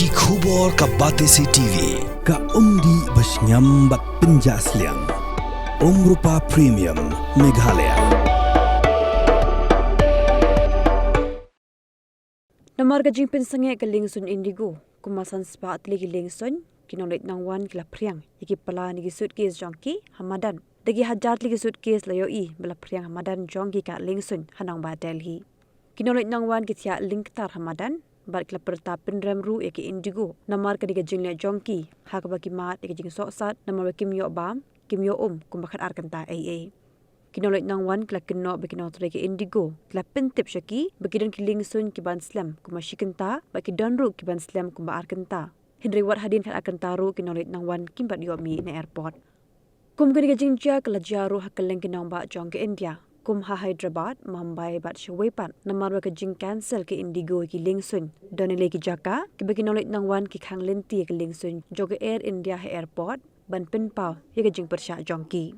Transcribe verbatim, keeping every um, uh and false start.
Ki khubor ka Batesi T V, ka umdih bashngiam bad pynjah sliang. Umrupa Premium, Meghalaya. Namar ka jingpynsangeh ka liengsuin Indigo, kumba san spah tylli ki liengsuin, ki nongleit nongwan ki la phriang ïa ki pla ne ki suitcase jong ki ha madan. Da ki hajar tylli ki suitcase la ïohi ba la phriang ha madan jong ki kat liengsuin ha nongbah Delhi. Ki nongleit nongwan ki thiah lyngktar ha madan bad ki la pyrta pynrem ruh ïa ki Indigo namar kane ka jingleh jong ki, ha kaba ki mad ïa ka jingsohsat namar ba kim ïoh bam, kim ïoh um kumba khatar kynta eiei. Ki nongleit nongwan ki la kynnoh ba ki nongtrei ka Indigo ki la pyntip sha ki ba ki don ki liengsuin ki ban slem kumba shi kynta bad ki don ruh ki ban slem kumba ar kynta. Hynrei wat hadien khatar kynta ruh ki nongleit nongwan kim pat ïoh mih na airport. Kum kane ka jingjia ka la jia ruh ha kylleng ki nongbah jong ka India, kum ha Hyderabad, Mumbai bad shawei pat, namar ba ka jingcancel ka Indigo ïa ki liengsuin. Don ïaleh ki jaka kiba ki nongleit nongwan ki khang lynti ïa ka liengsuin jong ka Air India ha airport ban pynpaw ïa ka jingpyrshah jong ki.